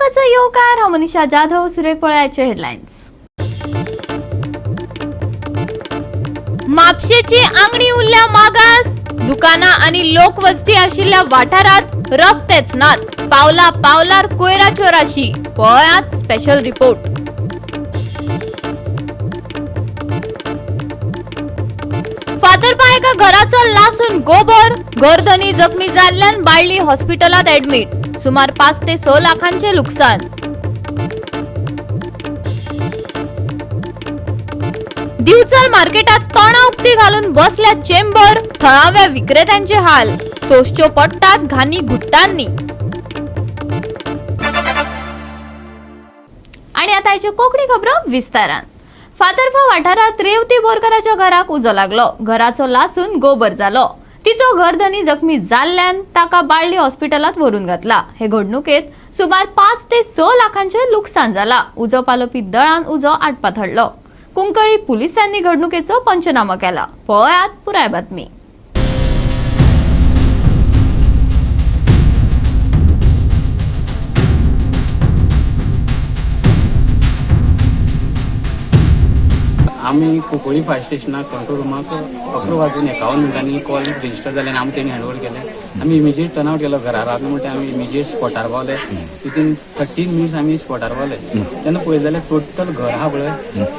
बातम्यांचा येवकार. हांव मनीषा जाधव. सुरेख पळयाचे हेडलायन्स. म्हापशेची आंगणी उरल्या मागास. दुकानां आनी लोकवस्ती आशिल्ल्या वाठारात रस्तेच नात. पावला पावलार कोयराच्यो राशी. पळयात स्पेशल रिपोर्ट. फातर्पा एका घराचो लासून गोबर. घरधनी जखमी जाल्ल्यान बाळ्ळी हॉस्पिटलात ऍडमिट. सुमार 5 ते 6 लाखांचे लुकसान. दिवचल मार्केटात तोंडा उक्ती घालून बसल्या चेंबर. थळाव्या विक्रेत्यांचे हाल. सोसच्यो पडटात घाणी गुट्टांनी. आणि आता ह्याच्यो कोंकणी खबरो विस्तारान. फातर्फा वाठारात रेवती बोरकराच्या घराक उजो लागलो. घराचो लासून गोबर जालो. तिचो घरधनी जखमी जाल्ल्यान ताका बाळ्ळी हॉस्पिटलात व्हरून घातला. हे घडणुकेत सुमार 5 ते 6 लाखांचे लुकसाण जाला. उजो पालोवपी दळान उजो आटपात हाडलो. कुंकळी पुलिसांनी घडणुकेचो पंचनामा केला. पळयात पुराय बातमी. आमी Cuncolim fire स्टेशनाक control रुमाक 11:51 call register जाले आनी आमी तेणी हँड ओवर केले. आमी इमिजिएट टर्न आवट केलो. घरार रावले म्हणटा आमी इमिजिएट स्पॉटार पावले. विथीन 13 मिनिट्स आमी स्पॉटार पावले तेन्ना पळयत जाल्यार टोटल घर आहा पळय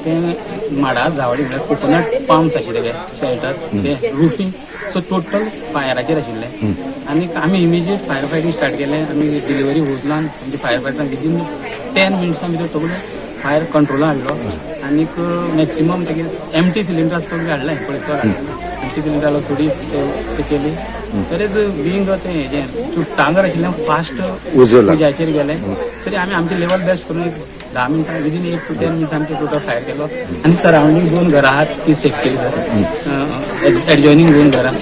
तें माडा झावडी, म्हळ्यार कोकोनट पाम्स आशिल्ले शेल्टर ते रुफींग, सो टोटल फायराचेर आशिल्ले. आनी आमी इमिजिएट फायर फायटींग स्टार्ट केलें. आमी डिलिव्हरी होजलान म्हणजे फायर फायटरान विदीन 10 मिनिट्सां भितर सगळो फायर कंट्रोला हाडलो. आनीक मॅक्सिमम तेगे एमटी सिलिंडर आसता तो हाडले पळय, तो एमटी सिलिंडर हाडलो, थोडी ते केली. तरेच बिंग तें हेजें चुट्टांगर आशिल्ल्यान फास्ट उजो लागलो. उज्याचेर गेले. तरी आमी आमचे लेवल बेस्ट करून एक 10 मिनटां, विदीन 8 टू 10 मिनिट्स आमचे टोटल फायर केलो आनी सरावंडींग दोन घरां आहात ती सेफ केली, एडजॉयनींग दोन घरां.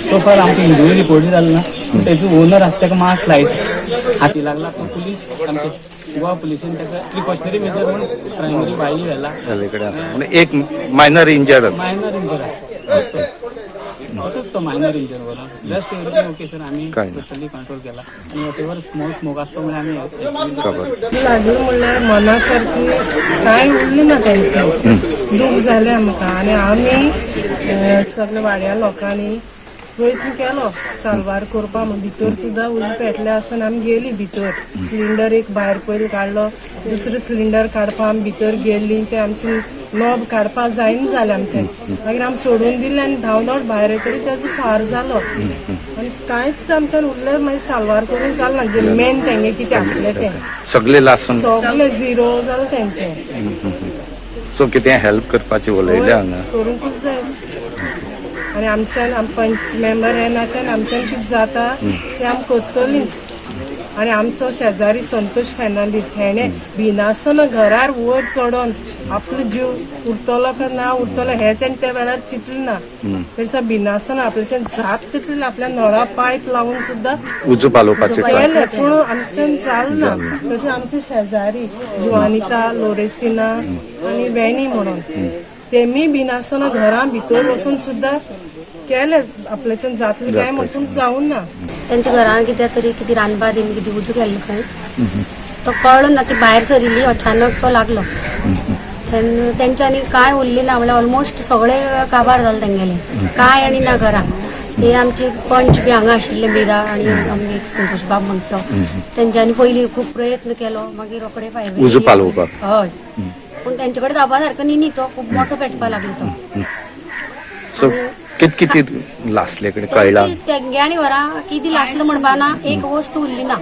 सो फार आमकां इंजुरी रिपोर्ट जालो ना. तेजो ओनर आसा ताका मास लायट हाती लागला. पूण पुलीस आमचे गोवा पुलिसेन ताका प्रिकॉशनरी मेजर म्हणून प्रायमरी बाळी व्हेला. जाल्ले कडेन आसा म्हणजे एक मायनर इंजर्ड आसा. मायनर इंजर आसा तोच, तो मायनर इंजर बरो. Rest everything okay sir. आमी काय ना. टोटली कंट्रोल केला आनी what ever small smoke आसतो म्हणल्यार आमी खबर लागली म्हणल्यार मना सारकी कांय उरली ना तेंची. दूख जालें आमकां आनी आमी सगल्या वाड्या लोकांनी प्रयत्न केलो साल्वार करपा म्हूण. भितर सुद्दां उजो पेटले आसतना आमी गेली भितर. सिलिंडर एक भायर पयलीं काडलो, दुसरो सिलिंडर काडपा आमी भितर गेली. ते आमचे नॉब काडपा जायना जालें आमचें. मागीर आमी सोडून दिलें आनी धांव धांव भायर येतरी तेजो फार जालो आनी कांयच आमच्यान उरलें मागीर साल्वार करूंक जालें ना. जे मेन तेंगे कितें आसलें तें सगळे लासून सगळे झिरो जालें तेंचें. सो कितें हेल्प करपाची उलयले हांगा? करूंकूच जाय आनी आमच्यान पंच मेंबर ह्या नात्यान आमच्यान कितें जाता तें आमी करतलींच. आनी आमचो शेजारी संतोष फेर्नांडीस हेणें भिनासतना घरार वयर चडोन आपलो जीव उरतलो काय ना उरतलो हें तेणें त्या वेळार चिंतलें ना. तेणें भिनासतना आपल्याच्यान जात तितलें आपल्या नळा पायप लावन सुद्दां उजो पालोवपाचे केलें, पूण आमच्यान जालें ना. तशें आमचे शेजारी जुवानिता लोरेसिना आनी वेणी म्हणून तेमी बिनासतना घरां भितर वचून सुद्दां केलें आपल्याच्यान जातलें काय म्हणून जावं ना. त्यांच्या घरान कित्याक तरी कितें रांदपा तेमी कितें उजो केल्लो खंय, तो कळ्ळो ना. ती भायर सरिल्ली, अचानक तो लागलो. तेन्ना तेंच्यांनी कांय उरलें ना, म्हणल्यार ऑलमोस्ट सगळे काबार जालें तेंगेलें, कांय आनी ना घरान. ते आमचे पंच बी हांगा आशिल्ले, मिरा आनी आमगे एक संतोष बाब म्हणटा तो, तेंच्यांनी पयलीं खूब प्रयत्न केलो. मागीर रोखडे फायर उजो पालोवपाक. हय, पूण तेंचे कडेन जावपा सारको न्ही न्ही, तो खूब मोठो पेटपा लागलो तो. सो कित कितें लासले कडेन कळ्ळा? तेंगे आनी घरां कितें लासलें म्हणपा ना, एक वस्तू उरली ना,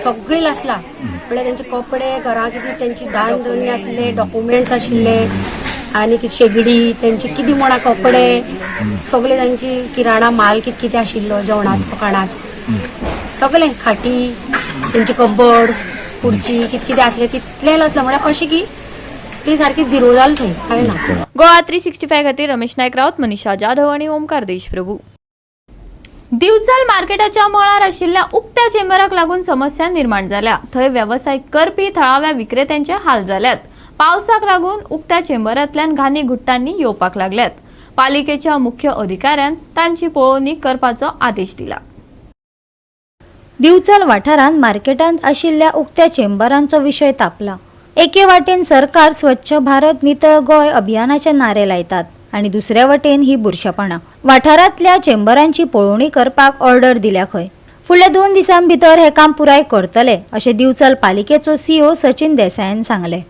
सगळी लासला. म्हणल्यार तेंचे कपडे, घरां कितें तेंची दान दोन्नी आसले, डॉक्युमेंट्स आशिल्ले आनी कितें शेगडी तेंची कितें म्हणा, कपडे सगळे, तेंची किराणा माल कितें कितें आशिल्लो, जेवणाचो खाणाचो सगळें, खाटी तेंचे, कबर्ड्स, खुर्ची कितें कितें आसलें तितलें लासलें. म्हणल्यार अशें की ती सारकी झिरो जालें थंय, कांय ना. गोवा 365 खातीर रमेश नायक राऊत, मनीषा जाधव आणि ओमकार देशप्रभू. दिवचल मार्केटाच्या मळार आशिल्ल्या उक्त्या चेंबराक लागून समस्या निर्माण जाल्या. थंय वेवसाय करपी थळाव्या विक्रेत्यांचे हाल जाल्यात. पावसाक लागून उक्त्या चेंबरांतल्यान घाणी घुट्टांनी येवपाक लागल्यात. पालिकेच्या मुख्य अधिकाऱ्यान तांची पळोवणी करपाचो आदेश दिला. दिवचल वाठारांत मार्केटांत आशिल्ल्या उक्त्या चेंबरांचो विशय तापला. एके वाटेन सरकार स्वच्छ भारत नितळ गोंय अभियानाचे नारे लायतात आनी दुसऱ्या वटेन ही बुरशेपणां. वाठारांतल्या चेंबरांची पळोवणी करपाक ऑर्डर दिल्या खंय. फुडल्या 2 दिसां भितर हें काम पुराय करतले अशें दिवचल पालिकेचो सीओ सचिन देसायान सांगलें.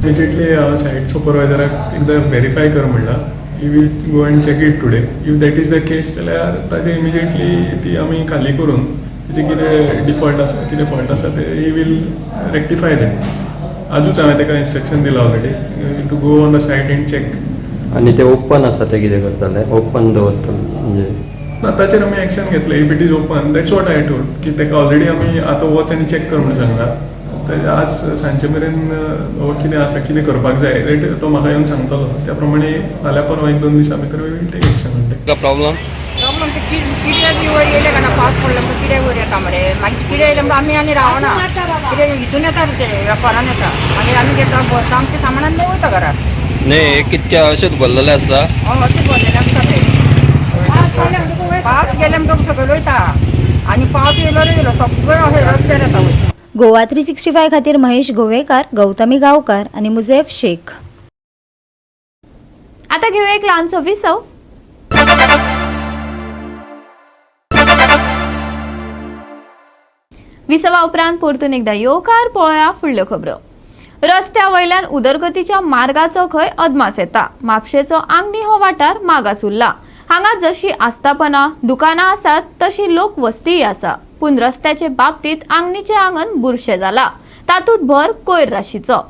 इमिजिएटली सायट सुपरवायझराक एकदां वेरीफाय कर म्हणलां. He will go and check it today. If that is the case जाल्यार ताजे इमिजिएटली ती आमी खाली करून तेजे कितें डिफॉल्ट आसा, कितें फॉल्ट आसा ते he will rectify that. आजूच हांवें ताका इन्स्ट्रक्शन दिलां already to go on the site and check. आनी ते ओपन आसा ते कितें करतले? ओपन दवरतले म्हणजे ना, ताचेर आमी एक्शन घेतले. If it is open, that's what I told की ताका ऑलरेडी आमी आतां वच आनी चॅक कर म्हणून सांगला. आज सांजचे मेरेन हो कितें आसा, कितें करपाक जाय रेट तो म्हाका येवन सांगतलो. त्या प्रमाणे फाल्यां परवां 1-2 दिसां भितर we will take action on that. Problem problem ते किडे बी वयर येयले का ना, पावस पडलो म्हणटकीर किडे वयर येता मरे. मागीर किडे येयले म्हणटकीर आमी आनी रावना, किडे हितून येता ते वेपारान येता. मागीर आमी घेता, भरता आमचें सामान आनी दवरता घरात. न्ही, कितके अशेंच भरलेलें आसता. हय, अशें भरलेलें आसता ते. पावस गेले म्हणटकीर सकयल वयता आनी पावस येयलो रे येयलो सगळें अशें रस्त्यार येता वयर. गोवा 365 खातीर महेश गोवेकार, गौतमी गांवकार आनी मुजेफ शेख. आता घेऊया एक लहानसो विसव. विसवा उपरांत परतून एकदा येवकार. पळोवया फुडल्यो खबरो. रस्त्या वयल्यान उदरगतीच्या मार्गाचो खंय अदमास येता. म्हापशेचो आंगणी हो वाठार मागास उरला. हांगा जशी आस्थापनां, दुकानां आसात तशी लोक वस्तीय आसा. पूण रस्त्याचे बाबतीत आंगणीचें आंगण बुरशें जाला. तातूंत भर कोयर राशीचो.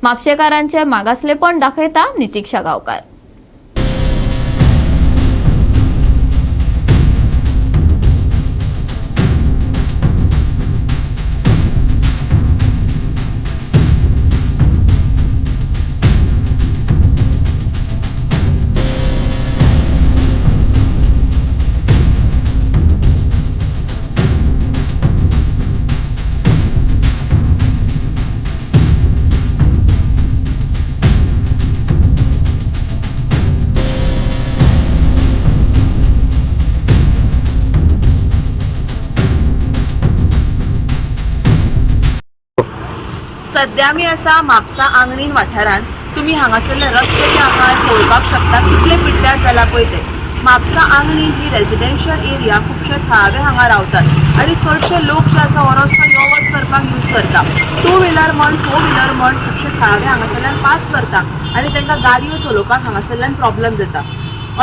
म्हापशेकारांचे मागासलेपण दाखयता नितीक्षा गांवकार. सध्या आमी आसा म्हापसा आंगणीन वाठारांत. तुमी हांगासरले रस्ते जे आहा पळोवपाक शकता कितले पिड्ड्यार जाला पळय ते. म्हापसा आंगणीन ही रेजिडेन्शियल एरिया, खुबशे थळावे हांगा रावतात आनी चडशे लोक जे आसा हो रस्तो यो वच करपाक यूज करता. 2 व्हिलर म्हण, 4 व्हिलर म्हण खुबशे थळावे हांगासरल्यान पास करता आनी तांकां गाडयो चलोवपाक हांगासरल्यान प्रॉब्लम जाता.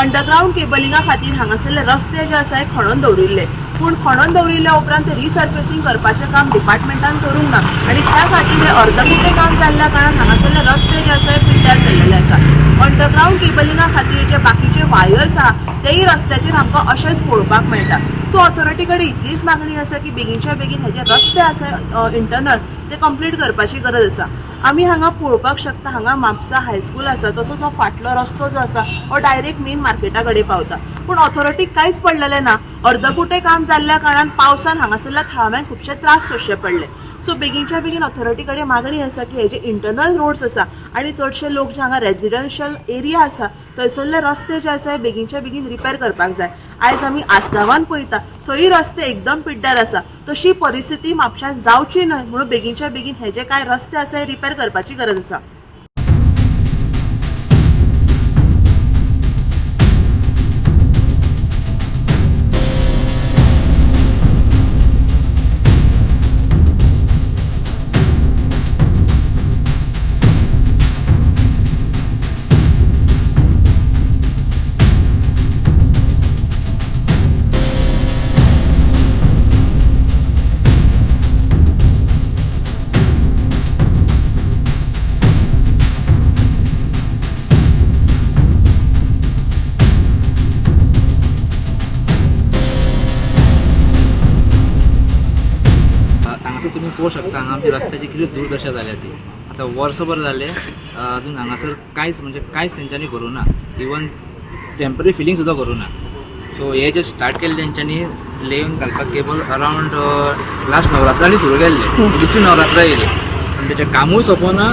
अंडरग्रावंड केबलिंगा खातीर हांगासरले रस्ते जे आसा हे खणून दवरिल्ले, पूण खणून दवरिल्ल्या उपरांत ते रिसर्फेसिंग करपाचें काम डिपार्टमेंटान करूंक ना आनी त्या खातीर हे अर्दकुटे काम जाल्ल्या कारणान हांगासरले रस्ते जे आसा हे पिड्ड्यार जाल्लेले आसा. अंडरग्रावंड केबलिंगा खातीर जे बाकीचे वायर्स आहा तेय रस्त्याचेर आमकां अशेंच पळोवपाक मेळटा. सो ऑथॉरिटी कडेन इतलीच मागणी आसा की बेगीनच्या बेगीन हेजे रस्ते आसा इंटरनल ते कंप्लीट करपाची गरज आसा. आमी हांगा पळोवपाक शकता, हांगा म्हापसा हायस्कूल आसा, तसोच हो फाटलो रस्तो जो आसा हो डायरेक्ट मेन मार्केटा कडेन पावता. पूण ऑथॉरिटीक कांयच पडलेलें ना. अर्दकुटें काम जाल्ल्या कारणान पावसान हांगासरल्या थळाव्यांक खुबशे त्रास सोंसचे पडले. सो बेगीनच्या बेगीन ऑथॉरिटी कडेन मागणी आसा की हे जे इंटरनल रोड्स आसा आनी चडशे लोक जे हांगा रेजिडेन्शियल एरिया आसा थंयसरले रस्ते जे आसा हे बेगीनच्या बेगीन रिपेर करपाक जाय. आयज आमी आसगांवान पळयता थंय रस्ते एकदम पिड्ड्यार आसा. तशी परिस्थिती म्हापशान जावची न्हय म्हणून बेगीनच्या बेगीन हे जे कांय रस्ते आसा हे रिपेर करपाची गरज आसा. पळोवंक शकता हांगा आमची रस्त्याची कितें दुर्दशा जाल्या ती. आतां वर्सभर जालें अजून हांगासर कांयच म्हणजे कांयच तेंच्यांनी करूं ना, इवन टेंपररी फिलींग सुद्दां करूं ना. सो हे जे स्टार्ट केल्ले तेंच्यांनी लेवन घालपाक केबल अरावंड लास्ट नवरात्रांनी सुरू केल्ले, दुसरी नवरात्रा येयली आनी तेचें कामूय सोंपोना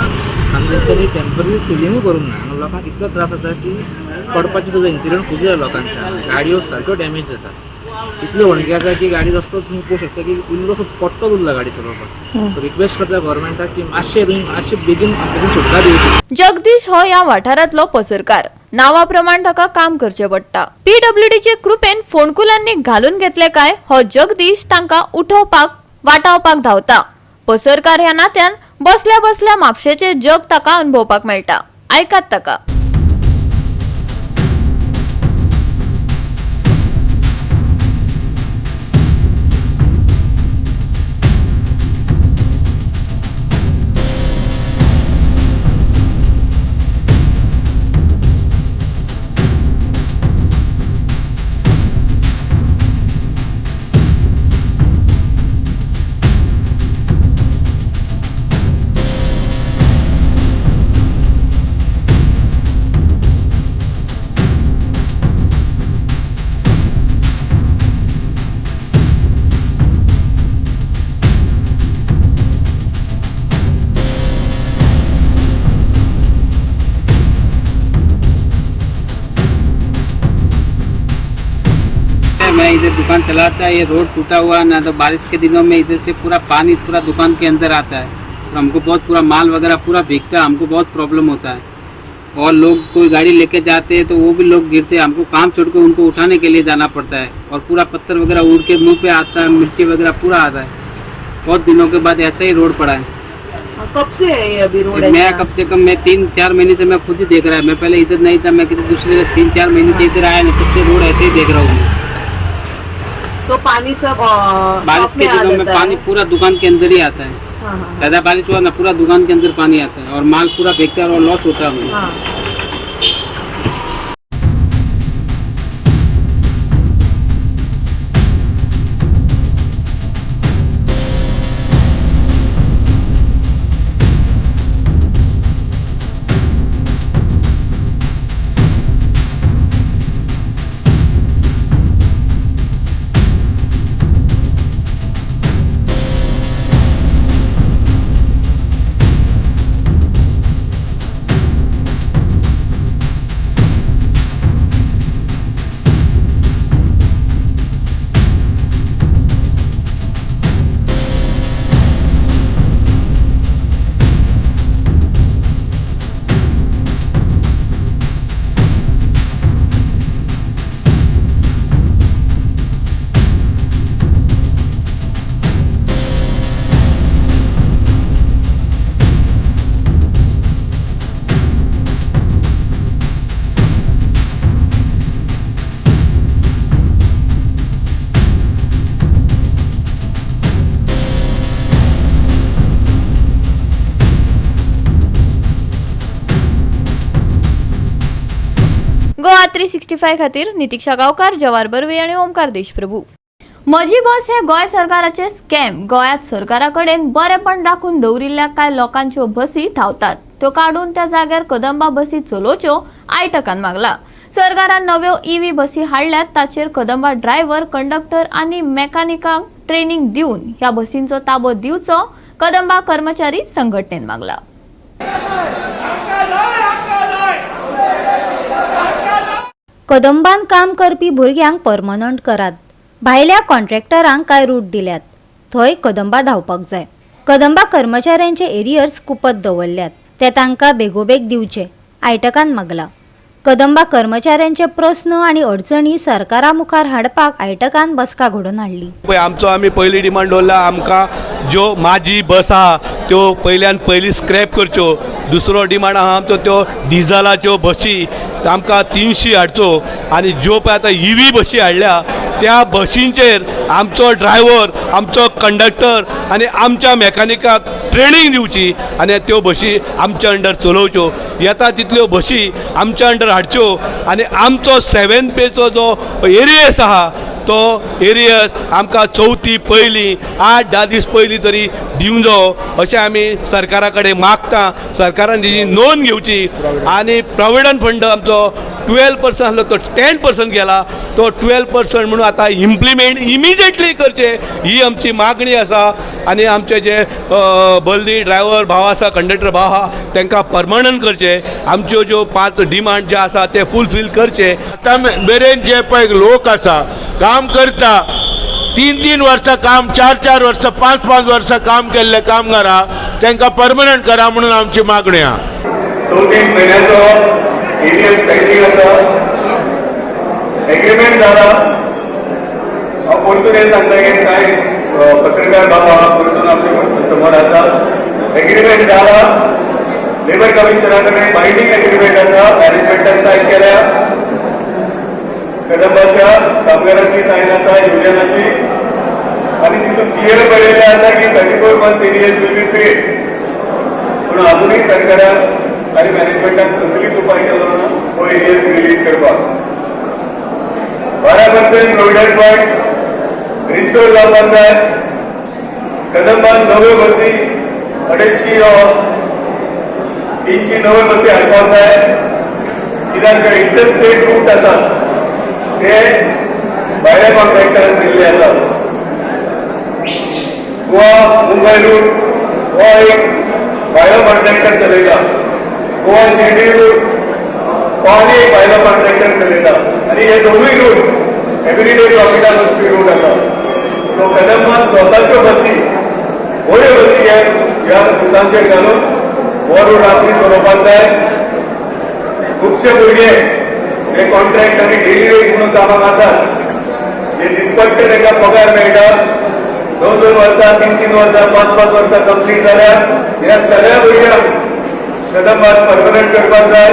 आनी तेंच्यांनी टेंपररी फिलिंगूय करूंक ना. आनी लोकांक इतलो त्रास जाता की पडपाचे सुद्दां इन्सिडंट खूब जाला लोकांच्या, गाडयो सारक्यो डॅमेज जाता, इतल्यो होणके आसा की गाडी रस्तो तुमी पळोवंक शकता की इल्लोसो पट्टोच उरला गाडी चलोवपाक. सो रिक्वेस्ट करता गव्हर्मेंटाक की मातशें तुमी मातशें बेगीन आमकां सुटका दिवची. जगदीश हो ह्या वाठारांतलो पसरकार. नांवा प्रमाण ताका काम करचें पडटा. पीडब्ल्यूडीचे कृपेन फोंडकुलांनी घालून घेतले काय हो जगदीश तांकां उठोवपाक वाटावपाक धांवता. पसरकार ह्या नात्यान बसल्या बसल्या म्हापशेचें जग ताका अनुभवपाक मेळटा. आयकात ताका. मैं इधर दुकान चलाता है, ये रोड टूटा हुआ है ना, तो बारिश के दिनों में इधर से पूरा पानी पूरा दुकान के अंदर आता है और हमको बहुत पूरा माल वगैरह पूरा भीगता है, हमको बहुत प्रॉब्लम होता है. और लोग कोई गाड़ी लेके जाते हैं तो वो भी लोग गिरते हैं, हमको काम छोड़ के उनको उठाने के लिए जाना पड़ता है. और पूरा पत्थर वगैरह उड़ के मुँह पे आता है, मिट्टी वगैरह पूरा आता है. बहुत दिनों के बाद ऐसा ही रोड पड़ा है. कब से है ये अभी रोड? मैं कम से कम मैं 3-4 महीने से मैं खुद ही देख रहा है. मैं पहले इधर नहीं था, मैं किसी दूसरी जगह 3-4 महीने से इधर आया नहीं, तब से रोड ऐसे ही देख रहा हूँ मैं. तो पानी सब बारिश शॉप में के आ दिनों में जाता है? पानी पूरा दुकान के अंदर ही आता है. हाँ, हाँ, ज्यादा बारिश हुआ ना पूरा दुकान के अंदर पानी आता है और माल पूरा फेंकता है और लॉस होता है हमको. हाँ. गोवा 365 खातीर नितिक्षा गांवकार, जवार बर्वे आनी ओमकार देशप्रभू. म्हजी बस हे गोंय सरकाराचे स्कॅम. गोंयांत सरकारा कडेन बरेपण राखून दवरिल्ल्या कांय लोकांच्यो बसी धांवतात, त्यो काडून त्या जाग्यार कदंबा बसी चलोवच्यो आयटकान मागला. सरकारान नव्यो ईव्ही बसी हाडल्यात, ताचेर कदंबा ड्रायव्हर, कंडक्टर आनी मेकॅनिकांक ट्रेनिंग दिवन ह्या बसींचो ताबो दिवचो कदंबा कर्मचारी संघटनेन मागला. कदंबान काम करपी भुरग्यांक परमनंट करात. भायल्या कॉन्ट्रॅक्टरांक कांय रूट दिल्यात, थंय कदंबा धांवपाक जाय. कदंबा कर्मचाऱ्यांचे एरियर्स कुपत दवरल्यात, ते तांकां बेगोबेग दिवचे आयटकान मागला. कदंबा कर्मचाऱ्यांचे प्रस्न आनी अडचणी सरकारा मुखार हाडपाक आयटकान बसका घडोवन हाडली. पळय आमचो आमी पयली डिमांड दवरला, आमकां ज्यो माझी बस आहा त्यो पयल्यान पयली स्क्रॅप करच्यो. दुसरो डिमांड आहा आमचो त्यो डिजलाच्यो बशी आमकां 300 हाडच्यो आनी ज्यो पळय आतां इवी बशी हाडल्या त्या बशींचेर आमचो ड्रायव्हर, आमचो कंडक्टर आनी आमच्या मॅकॅनिकाक ट्रेनींग दिवची आनी त्यो बशी आमच्या अंडर चलोवच्यो. येता तितल्यो बशी आमच्या अंडर हाडच्यो आनी आमचो 7 पेचो जो एरियस आहा तो एरियर्स आमकां चवथी पयलीं 8-10 दीस पयलीं तरी दिवंक जावो अशें आमी सरकारा कडेन मागता. सरकारान तेजी नोंद घेवची आनी प्रोविडंट फंड आमचो 12% आसलो तो 10% गेला, तो 12% म्हणून आतां इम्प्लिमेंट इमिजिएटली करचें ही आमची मागणी आसा. आनी आमचे जे बल्दी ड्रायव्हर भाव आसा, कंडक्टर भाव आहा, तांकां परमनंट करचें. आमच्यो ज्यो 5 डिमांड जे आसा ते फुलफील करचे. आतां मेरेन जे पळय लोक आसा काम करता, 3-3 वर्सां काम, 4-4 वर्सां, 5-5 वर्सां काम केल्ले कामगारां तांकां परमनंट करा म्हणून आमची मागणी आहा. 2-3 म्हयन्याचो एरियर्स पेंडींग आसा, एग्रीमेंट जाला. हांव परतून हें सांगता की कांय पत्रकार बाबा हांगा परतून आमचे समोर आसा. एग्रीमेंट जाला, लेबर कमिशनरा कडेन बायंडींग एग्रीमेंट आसा, मॅनेजमेंटान सायन केल्या, कदंबाच्या कामगारांची सायन आसा, युनियनाची, आनी तितून क्लियर बरयल्लें आसा की 34 months arrears will be paid. पूण अजुनूय सरकारान आनी मॅनेजमेंटान कसलीच उपाय केलो ना हो एरियर्स रिलीज करपाक. 12% प्रोविडंट फंड रिस्टोर जावपाक जाय. कदंबान नव्यो बसी 250 300 नव्यो बसी हाडपाक जाय. कित्याक इंटरस्टेट रूट आसात ते भायल्या कॉन्ट्रॅक्टरान दिल्ले आसात. गोवा मुंबय रूट हो एक भायलो कॉन्ट्रॅक्टर चलयता, गोवा शिर्डी रूट हो आनी एक भायलो कॉन्ट्रॅक्टर चलयता, आनी हे दोनूय रूट एवरीडे प्रॉफिटान वचपी रूट आसा. सो कदंबान स्वताच्यो बसी, बऱ्यो बसी ह्या रुटांचेर घालून हो रूट आपली चलोवपाक जाय. खुबशे भुरगे हे कॉन्ट्रॅक्ट आनी डेली वेज म्हणून कामाक आसात, जे दिसपट्टे तांकां पगार मेळटा, 2-2 वर्सां, 3-3 वर्सां, 5-5 वर्सां कंप्लीट जाल्यार ह्या सगळ्या भुरग्यांक कदंबान परमनंट करपाक जाय.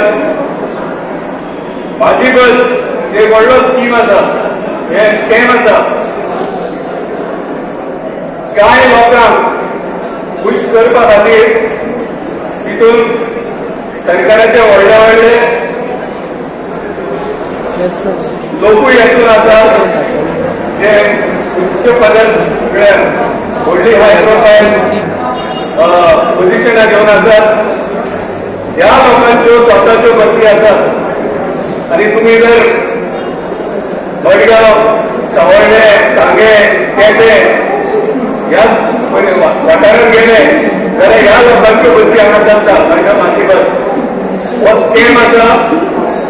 म्हाजी बस एक व्हडलो स्कीम आसा, हे स्कॅम आसा. कांय लोकांक खूश करपा खातीर तितून सरकाराचे व्हडले व्हडले लोकूय हातून आसा जे उच्च पदस्थ म्हळ्यार व्हडली हाय प्रोफायल पोजिशनां घेवन आसात. ह्या लोकांच्यो स्वताच्यो बसी आसात आनी तुमी जर मडगांव, सावर्डे, सांगें, केपें ह्या वाठारांत गेले जाल्यार ह्या लोकांच्यो बसी हांगा चलता. मडगांव म्हाजी बस हो स्कॅम आसा.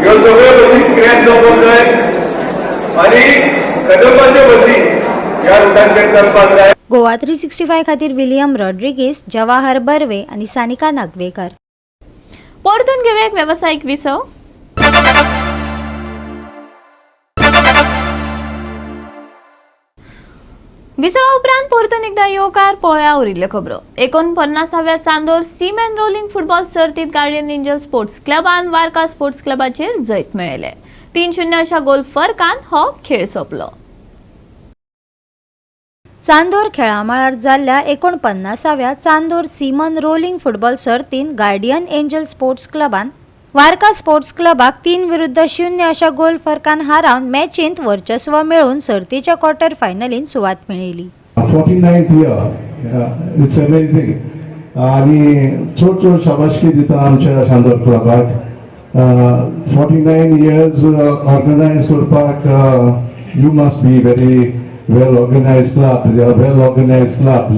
ह्यो सगळ्यो बसी स्क्रॅप जावपाक जाय आनी कदंबाच्यो बसी ह्या रुटांचेर चलपाक जाय. गोवा 365 खातीर विलियम रॉड्रिगेस, जवाहर बर्वे आनी सानिका नागवेकर. परतून घेवया एक वेवसायीक विसव. विसवा उपरांत परतून एकदा येवकार पळया उरिल्ल्यो खबरो. 49व्या चांदोर सीमॅन रोलिंग फुटबॉल सर्तीत गार्डियन एंजल स्पोर्ट्स क्लबान वार्का स्पोर्ट्स क्लबाचेर जैत मेळयलें. 3-0 अशा गोल फरकान हो खेळ सोंपलो. चांदोर खेळामळार जाल्ल्या 49व्या चांदोर सीमन रोलिंग फुटबॉल सर्तीन गार्डियन एंजल स्पोर्ट्स क्लबान वार्का स्पोर्ट्स क्लबाक 3-0 अशा गोल फरकान हारावन मॅचींत वर्चस्व मेळोवन सर्तीच्या क्वॉर्टर फायनलीन सुवात मेळयली. 49th year, it's amazing. आनी चड चड शाबासकी दिता आमच्या चांदोर क्लबाक. 49 years organise करपाक you must be very well organized club, they are well organized club.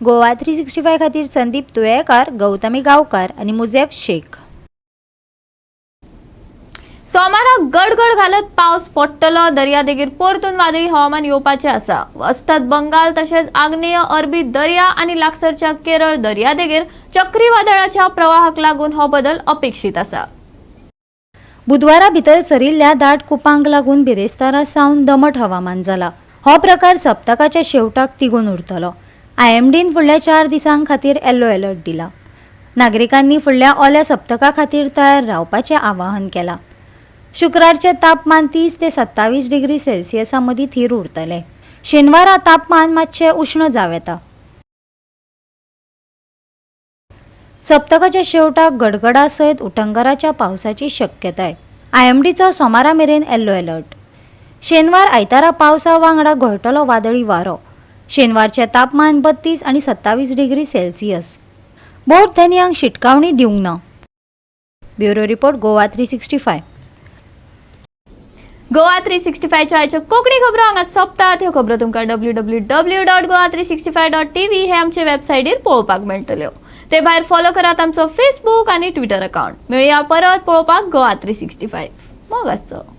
Goa 365 खातीर संदीप तुयेकार, गौतमी गांवकार आनी मुजेफ शेख. सोमाराक गडगड घालत पावस पडटलो. दर्यादेगेर परतून वादळी हवामान येवपाचें आसा. वस्ताद बंगाल तशेंच आग्नेय अरबी दर्या आनी लागसरच्या केरळ दर्यादेगेर चक्रीवादळाच्या प्रवाहाक लागून हो बदल अपेक्षीत आसा. बुधवारा भितर सरिल्ल्या दाट कुपांक लागून बिरेस्तारा सावन दमट हवामान जाला. हो प्रकार सप्तकाच्या शेवटाक तिगून उरतलो. आयएमडीन फुडल्या 4 दिसां खातीर येलो अलर्ट दिला. नागरिकांनी फुडल्या ओल्या सप्तका खातीर तयार रावपाचें आवाहन केलां. शुक्रारचें तापमान 30 ते 27 डिग्री सेल्सियसा मदीं थीर उरतलें. शेनवारा तापमान मातशें उश्ण जावं येता. सप्तकाच्या शेवटाक गडगडा सयत उटंगराच्या पावसाची शक्यताय. आयएमडीचो सोमारा मेरेन येल्लो अलर्ट. शेनवार आयतारा पावसा वांगडा घोळटलो वादळी वारो. शेनवारचें तापमान 32 आनी 27 डिग्री सेल्सियस. बोट धनयांक शिटकावणी दिवंक ना. Bureau report, Goa 365. Goa 365च्या आयच्यो कोंकणी खबरो हांगा सोंपतात. ह्यो खबरो तुमकां www.goa365.tv हे आमचे वेबसायटीर पळोवपाक मेळटल्यो. ते भायर फॉलो करात आमचो फेसबूक आनी ट्विटर अकाउंट. मेळया परत पळोवपाक गोवा 365. मोग आसचो.